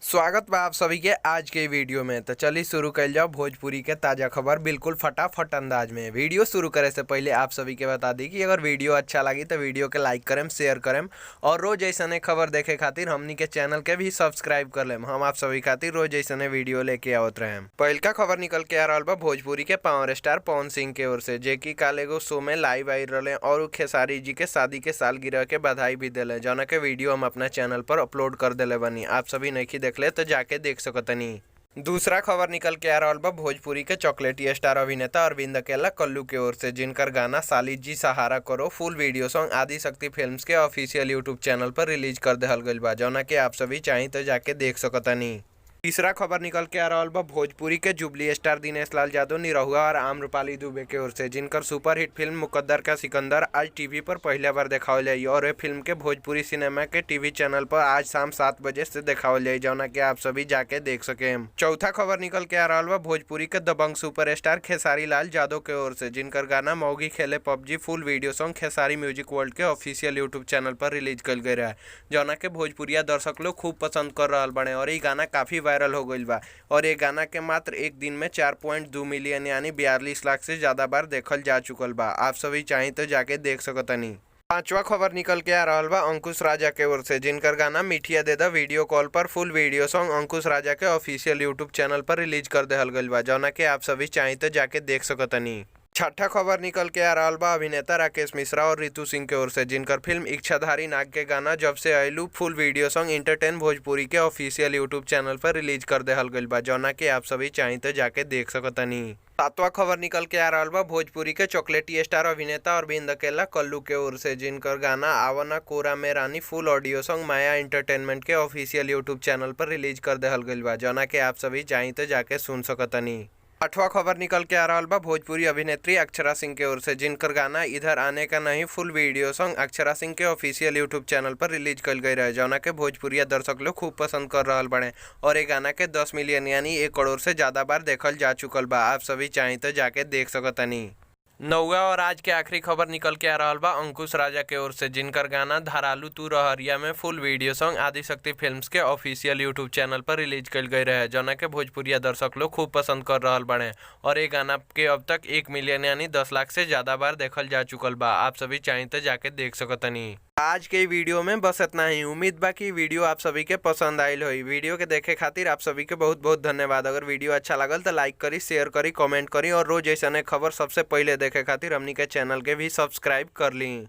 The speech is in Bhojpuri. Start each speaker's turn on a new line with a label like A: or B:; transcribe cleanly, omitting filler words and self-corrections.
A: स्वागत बा आप सभी के आज के वीडियो में। तो चलिए शुरू कर जाओ भोजपुरी के ताज़ा खबर बिल्कुल फटाफट अंदाज में। वीडियो शुरू करे से पहले आप सभी के बता दी कि अगर वीडियो अच्छा लगी तो वीडियो के लाइक करेम, शेयर करेम और रोज ऐसा खबर देखे खातिर हमनी के चैनल के भी सब्सक्राइब कर लेम। हम आप सभी खातिर रोज ऐसा वीडियो लेके आवत रहे। पहिलका खबर निकल के आ रहा बा भोजपुरी के पावर स्टार पवन सिंह के ओर से, जे कि काल एगो शो में लाइव आई रहे और उ खेसारी जी के शादी के सालगिरह के बधाई भी दिले, जौना के वीडियो हम अपना चैनल पर अपलोड कर दिले बनी। आप सभी नहीं देखले तो जाके देख सकतनी। दूसरा खबर निकल के आ रहा बा भोजपुरी के चॉकलेटी स्टार अभिनेता अरविंद अकेला कल्लू के ओर से, जिनकर गाना साली जी सहारा करो फुल वीडियो सॉन्ग आदि शक्ति फिल्म्स के ऑफिशियल यूट्यूब चैनल पर रिलीज कर दिहल गइल बा, जौना के आप सभी चाही तो जाके देख सकतनी। तीसरा खबर निकल के आ रहा बा भोजपुरी के जुबली स्टार दिनेश लाल यादव निरहुआ और आम्रपाली दुबे के ओर से, जिनकर सुपरहिट फिल्म मुकद्दर का सिकंदर आज टीवी पर पहला बार देखावल जाई और ये फिल्म के भोजपुरी सिनेमा के टीवी चैनल पर आज शाम 7 बजे से देखावल जाई, जौना के आप सभी जाके देख सके। चौथा खबर निकल के आ रहा बा भोजपुरी के दबंग सुपरस्टार खेसारी लाल यादव के ओर से, जिनकर गाना मौगी खेले PUBG full video song Khesari music world के ऑफिशियल यूट्यूब चैनल पर रिलीज कल गए रहा, जौना के भोजपुरिया दर्शक लोग खूब पसंद कर रहा बने और ये गाना काफी वायरल हो गई बा और ये गाना के मात्र एक दिन में 4.2 मिलियन यानी 42 लाख से ज्यादा बार देखल जा चुकल बा। आप सभी चाहे तो जाके देख सकतनी। पांचवा खबर निकल के आ रहा बा अंकुश राजा के ओर से, जिनकर गाना मिठिया दे दा वीडियो कॉल पर फुल वीडियो सॉन्ग अंकुश राजा के ऑफिशियल यूट्यूब चैनल पर रिलीज कर दिहल गइल बा, जौना के आप सभी चाहे तो जाके देख सकतनी। छठा खबर निकल के आ रहा बा अभिनेता राकेश मिश्रा और रितु सिंह के ओर से, जिनकर फिल्म इच्छाधारी नाग के गाना जब से आयलू full video song entertain Bhojpuri के ऑफिशियल यूट्यूब चैनल पर रिलीज कर दिहल गइल बा, जौना के आप सभी चाहे तो जाके देख सकतनी। सातवां खबर निकल के आ रहा बा भोजपुरी के चॉकलेटी स्टार अभिनेता अरविंद अकेला कल्लू के ओर से, जिनकर गाना आवना कोरा में रानी full audio song Maya entertainment के ऑफिशियल यूट्यूब चैनल पर रिलीज कर दिहल गइल बा, जौना के आप सभी चाहे तो जाके सुन सकतनी। आठवां खबर निकल के आ रहा बा भोजपुरी अभिनेत्री अक्षरा सिंह के ओर से, जिनकर गाना इधर आने का नहीं full video song Akshara Singh के ऑफिशियल यूट्यूब चैनल पर रिलीज कल गई रहे, जौना के भोजपुरिया दर्शक लोग खूब पसंद कर रहा बड़े और ये गाना के 10 मिलियन यानी 1 करोड़ से ज्यादा बार देखल जा चुकल बा। आप सभी चाहे तो जाके देख सकतनी। नौवा और आज के आखिरी खबर निकल के आ रहा बा अंकुश राजा के ओर से, जिनकर गाना धारालू तू रहरिया में full video song Adishakti films के ऑफिशियल यूट्यूब चैनल पर रिलीज कल गई रहे, जौना के भोजपुरिया दर्शक लोग खूब पसंद कर रहा बड़े और ये गाना के अब तक 1 मिलियन यानी 10 लाख से ज्यादा बार देखल जा चुकल बा। आप सभी चाहे तो जाके देख सकतनी। आज के वीडियो में बस इतना ही। उम्मीद बा कि वीडियो आप सभी के पसंद आयल होई। वीडियो के देखे खातिर आप सभी के बहुत बहुत धन्यवाद। अगर वीडियो अच्छा लगल तो लाइक करी, शेयर करी, कमेंट करी और रोज ऐसा खबर सबसे पहले देखे खातिर हमनी के चैनल के भी सब्सक्राइब कर ली।